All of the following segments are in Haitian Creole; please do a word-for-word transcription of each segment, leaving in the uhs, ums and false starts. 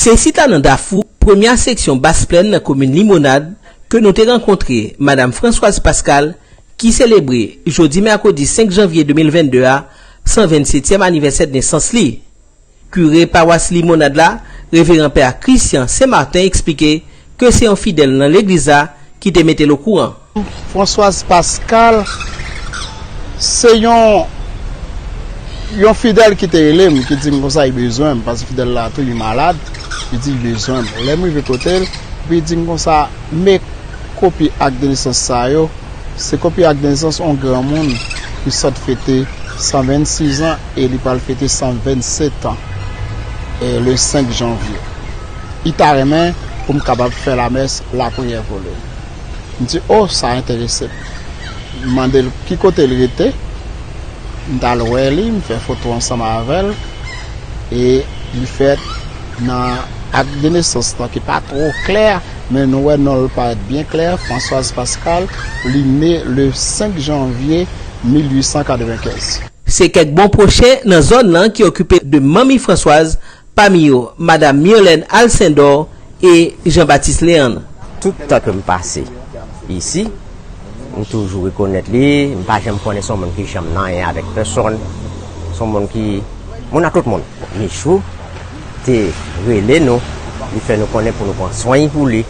Se sita nan Dafou, premyè seksyon Bas Plèn nan komin Limonad, ke nou te rankontre Madam Françoise Pascal, ki selebre jodi mèkredi senk janvye de mil vennde a, san vennsetyèm anivèsè nesans li. Kire pawas Limonad la, Reveran Pè Christian Saint Martin, eksplike ke se yon fidèl nan legliz la ki te mete l okouran. Françoise Pascal, se yon, yon fidèl ki te rele m, ki di m konsa li bezwen m, paske fidèl la tou li malad, li di li bezwen m. Lè m rive kote l, epi li di m konsa, men kopi ak de nesans sa yo, se kopi ak de nesans yon granmoun ki sot fete san vennsis an e li pral fete san vennset an, e le senk janvye. Li ta renmen pou m kapab fè lamès, lapriyè pou li. M di, "O, sa enterese m." M mande l ki kote l rete. M t al wè li, m fè foto ansanm avè l. E li fèt nan ak de nesans lan ki pa twò klè, men nou wè non l parèt byen klè, Françoise Pascal, li ne le senk janvye mil uit san katrevenkenz. Se kèk bon pwochen nan zòn nan ki okipe de manmi Françoise, pami yo Madam Myrlène Alcindor e Jean Baptiste Léandre. Tout tan ke m pase isi, m toujou rekonèt li, m pa janm konnen se yon moun ki janm nan anyen avèk pèsonn, se yon moun ki, moun a tout moun. Michou te rele nou, li fè nou konnen pou nou pran swen pou li,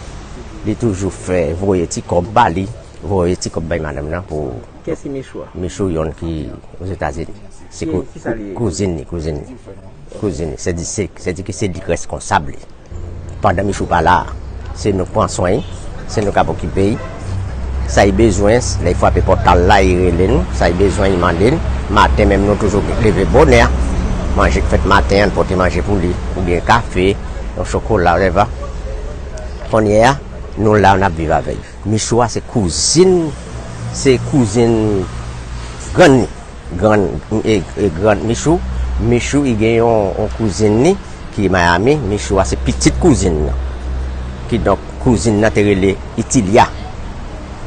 li toujou fè voye ti kòb ba li, voye ti kòb bay madanm nan pou Kiyès ki Michou a? Michou yonn ki Ozetazini. Se Ki- kou- kisa li ye? Kouzin li, kouzin li. Kouzin li. Se di, se, se di ki se li k reskonsab li. Pandan Michou pa la, se nou k pran swen li, se nou k ap okipe li. Sa li bezwen, lè li frape pòt kay la, li rele nou. Sa li bezwen, li mande n. Maten menm, nou toujou leve bonè. Manje k fèt maten an, n pote manje pou li. Oubyen kafe, yon chokola, whatever. Kounye a, nou la, n ap viv avè l. Michou a se kouzin, se kouzin grann li. Grann, e, e grann Michou. Michou, li gen yon, yon kouzin li ki Miami. Michou a se pitit kouzin nan. Kidonk, kouzin nan te rele Itilia.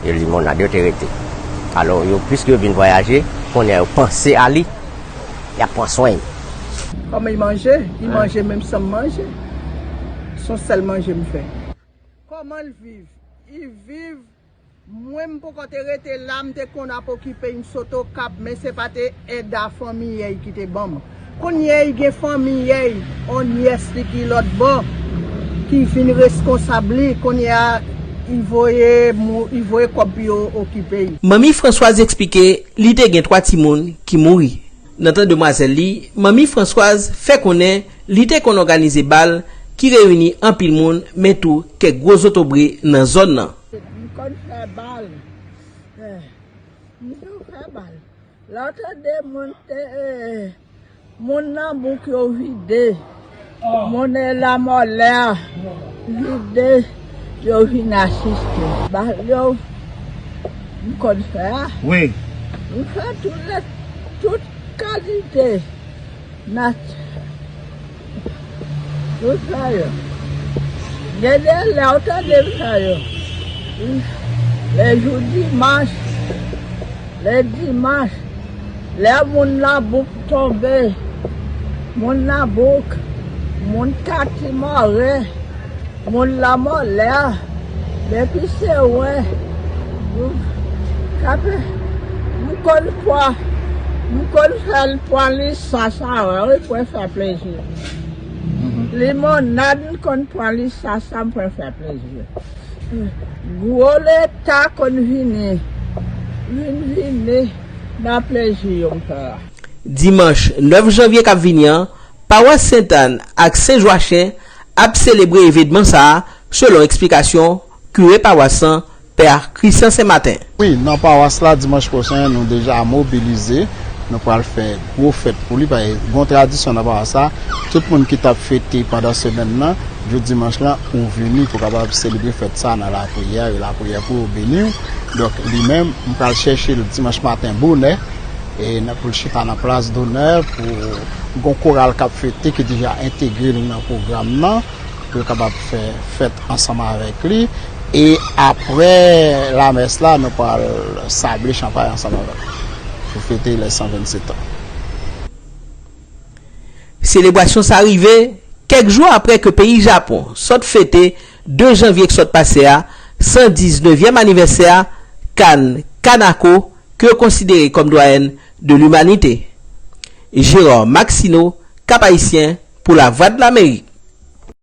E Limonad yo te rete. Alò, yo, piske yo vin vwayaje, kounye a yo panse a li, y ap pran swen li. Kòman li manje? Li manje menm jan m manje. Se yon sèl manje m fè. Kòman l viv? Li viv, mwen m poko te rete la, m te konn ap okipe, m sot Okap, men se pa te èd a fanmiyèy ki te ban m. Kounye a, li gen fanmiyèy, on nyès li ki lòt bò, ki vin reskonsab li. Kounye a, li voye mou-, li voye kòb pou yo okipe l. Manmi Françoise eksplike li te gen twa timoun ki mouri. Nan tan demwazèl li, manmi Françoise fè konnen li te konn òganize bal ki reyini anpil moun, men tou kèk gwo zotobre nan zòn nan. M konn fè bal. Eh, m konn fè bal. Lè w tande moun te, eh, moun nan bouk yo vide. Moun e lamòlè a vide, yo vin asiste. Bal yo, m konn fè a. Wi. M fè tout lè, tout kalite nat-, tout sa yo. Gen de lè w tande m fè yo. Lè jou dimanch, lè dimanch, lè moun nan bouk tonbe, moun nan bouk, moun kati mòre, moun lamòlè a, depi se wè, m, kape, m konn pran, m konn fè l pran lisans avè l, wi, pou l fè plezi. Limonad, m konn pran lisans sa, m pran fè plezi. Gwo leta konn vini, vin vini nan plezi yo m fè a. Dimanch nèf janvye k ap vini an, pawas Sentàn ak Sen Jwachen ap selebre evènman sa a, selon eksplikasyon kire pawas lan, Pè Christian Sen Maten. Wi, nan pawas la, dimanch pwochen, nou deja mobilize. Nou pral fè gwo fèt pou li, paske gon tradisyon nan pawas la. Tout moun ki t ap fete pandan semèn nan, jou dimanch lan, ou vini pou kapab selebre fèt sa nan lapriyè, e lapriyè pou yo beni w. Donk, li menm, m pral chèche l dimanch maten bonè, e nan, pou l chita nan plas donè, pou gon koral k ap fete, ki deja entegre l nan pwogram nan, pou yo kapab fè fèt ansanm avèk li. E apre lamès la, nou pral sable chanpay ansanm avè l pou fete lè san vennsetan. Selebrasyon sa rive Kèk jou apre ke peyi Japon sot fete de janvye k sot pase a san diz nevyèm anivèsè a Kan Kanako, ke yo konsidere kòm dwayèn de limanite. Gérard Maxineau, Cap-Haïtien, pou Lavwadlamerik.